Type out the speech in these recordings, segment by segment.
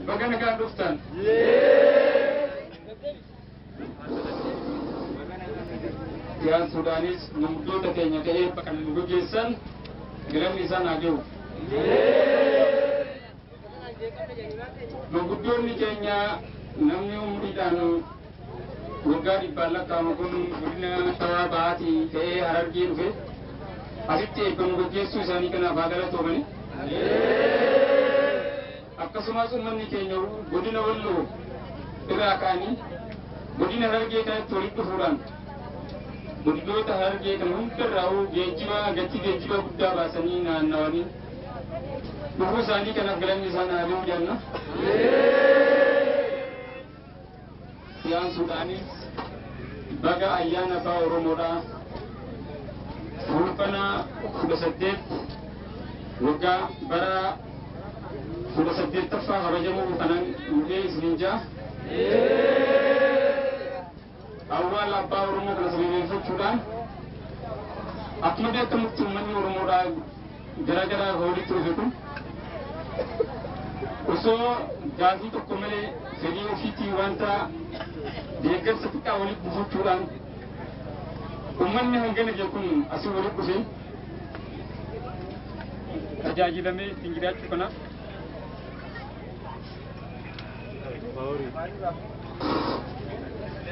Baga nagaan dhuftan. Itti aansuudhaanis manguddoota keenya ta'ee kan nu gaggeessan galanni isaan haa gahu. Manguddoonni keenya namni umriidhaan waggaa dhibbaan lakkaa'amu kun godina Shawaa Bahaatii ka'ee Harargee dhufe asitti eebba nu gaggeessuu isaanii kanaaf haa galatoomani. Akkasumas uummanni keenya godina Walloo irraa ka'anii godina Harargee kanatti walitti dhufuudhaan godinoota Harargee kana hundarraa geejjiba gatii geejjiba guddaa baasanii naannawanii dhufuu isaanii kanaaf galanni isaan haa gahu jenna. Itti aansuudhaanis baga ayyaana abbaa Oromoodhaa fulbana 18 waggaa bara 18ffaa kabajamuu kanan dhufee isiniin jaa. Awwaala abbaa Oromoo kana sababeeffachuudhaan akkuma beekamutti uummanni Oromoodhaa gara gara walitti dhufe kun osoo gaafii tokko malee fedhii ofiitii wanta deeggarsa xiqqaa walitti buufachuudhaan uummanni hangana jiru kun asii walitti dhufe tajaajilamee ittiin jiraachuu kanaaf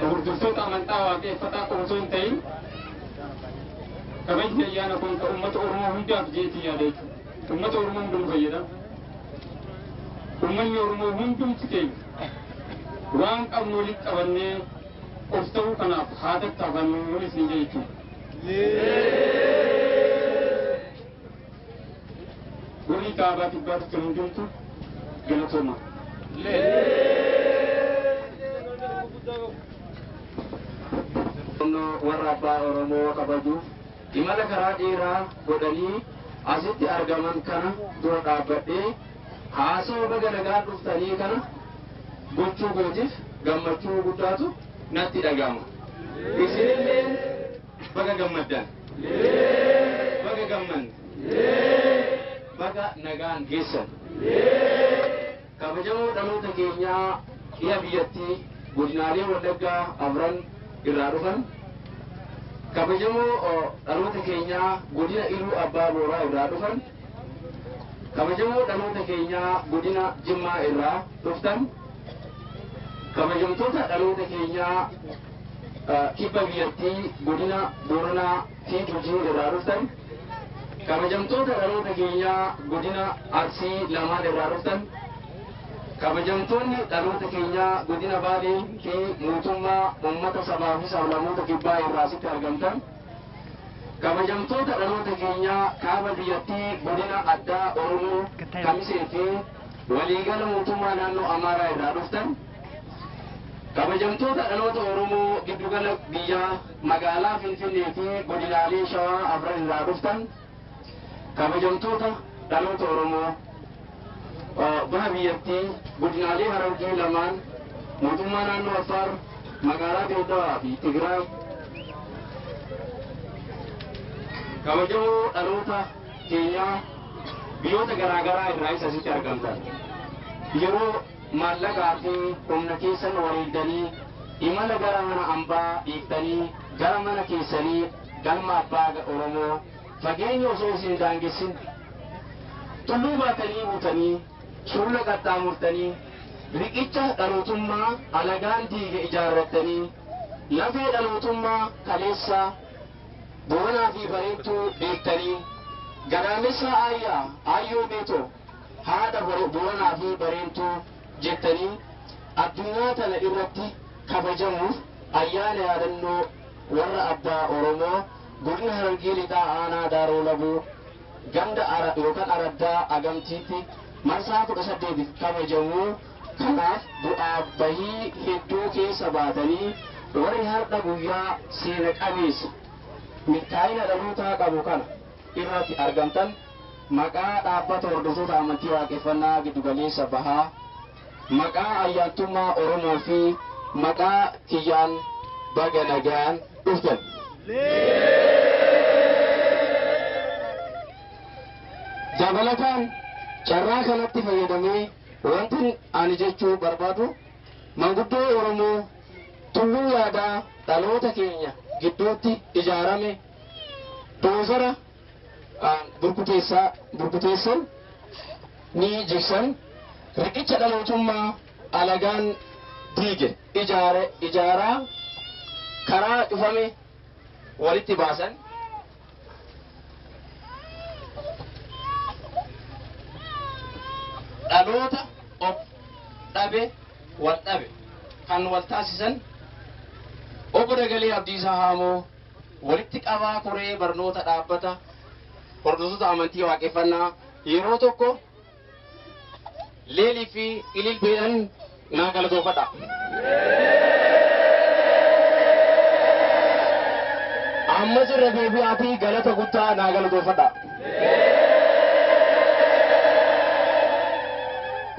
hordoftoota amantaa waaqeffataa qofa osoo hin ta'in kabajni ayyaana kun kan uummata Oromoo hundaaf jeetii yaada jechuudha. Uummata Oromoo hunduu fayyada. Uummanni Oromoo hundumti keenya waan qabnu walitti qabannee of ta'uu kanaaf haa tattaafannu isin jechuudha. Warri kaabaa kibbaa dhuftan hundumtu galatooma. Warra abbaa Oromoo kabajuuf imala karaa dheeraa godhanii asitti argaman kana dura dhaabbadhee haasawaa baga nagaan dhuftanii kana gochuu kootiif gammachuu guddaatu natti dhaga'ama. Isinillee baga gammaddan. Baga gammanne. Baga nagaan geessan. Kabajamoo dhaloota keenyaa dhiha biyyattii godinaalee Wallaggaa afran irraa dhufan. Kabajamoo dhaloota keenyaa godina Iluu Abbaa Booraa irraa dhufan. Kabajamoo dhaloota keenyaa godina Jimmaa irraa dhuftan. Kabajamtoota dhaloota keenyaa kibba biyyattii godina Booranaa fi Gujii irraa dhuftan. Kabajamtoota dhaloota keenyaa godina Arsii lamaan irraa dhuftan. Kabajamtoonni dhaloota keenyaa godina Baalee fi mootummaa uummata sabaa fi sablammoota kibbaa irraa asitti argamtan. Kabajamtoota dhaloota keenyaa kaaba biyyattii godina addaa Oromoo Kamisee fi waliigala mootummaa naannoo Amaaraa irraa dhuftan. Kabajamtoota dhaloota Oromoo giddugala biyyaa magaalaa Finfinnee fi godinaalee Shawaa afran irraa dhuftan. Kabajamtoota dhaloota Oromoo baha biyyattii godinaalee Harargee lamaan mootummaa naannoo Affaar magaalaa Dirredawaa fi Tigraay. Kabajamoo dhaloota keenyaa biyyoota garaagaraa irraa isa asitti argamtan. Yeroo maallaqaa fi humna keessan wareegdanii imala gara mana hambaa dhiiftanii gara mana keessanii galma abbaa Oromoo fageenya osoo isin daangessin tulluu baatanii buutanii sulula qaxxaamurtanii riqicha dhalootummaa alagaan diige ijaarrattanii lafee dhalootummaa kaleessa Booranaa fi Bareentuu beektanii gadaamessa aayyaa aayyoo beetoo haadha Booranaa fi Bareentuu jettanii addunyaa tana irratti kabajamuuf ayyaana yaadannoo warra abbaa Oromoo godina Harargee Lixaa aanaa Daaroo Labuu ganda yookaan araddaa Agamtiitti marsaa 18 kabajamuu kanaaf bu'aa bahii hedduu keessa baatanii warri har'a guyyaa seena qabeessa milkaa'ina dhalootaa qabu kana irratti argamtan maqaa dhaabbata hordoftoota amantii waaqeffannaa giddugaleessa bahaa maqaa ayyaantummaa Oromoo fi maqaa kiyyaan baga nagaan dhuftan. Dabalataan carraa kanatti fayyadamee Wanti ani jechuu barbaadu manguddoo Oromoo tulluu yaadaa dhaloota keenya gidduutti ijaarame doozara burkuteessan ni jigsan riqicha dhalootummaa alagaan diige ijaare ijaaraa karaa cufame walitti baasan. Dhaloota of dhabe wal dhabe kan wal taasisan obbo Dagalee Abdiisaa Haamoo walitti qabaa koree barnoota dhaabbata hordoftoota amantii waaqeffannaa yeroo tokko leelii fi ililbeedhaan naa galatoofadha. Ammas irra deebi'aatii galata guddaa naa galatoofadha.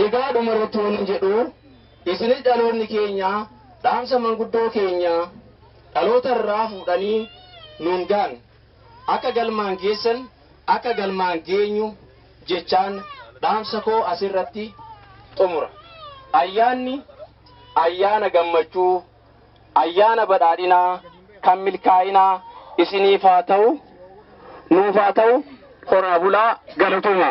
Egaa dhuma irratti waan jedhu isinis dhaloonni keenya dhaamsa manguddoo keenya dhaloota irraa fuudhanii nuun gaan akka galmaan geessan akka galmaan geenyu jechaan dhaamsa koo asirratti xumura. Ayyaanni ayyaana gammachuu, ayyaana badhaadhinaa, kan milkaa'inaa isiniif haa ta'u, nuuf haa ta'u, horaa bulaa galatooma.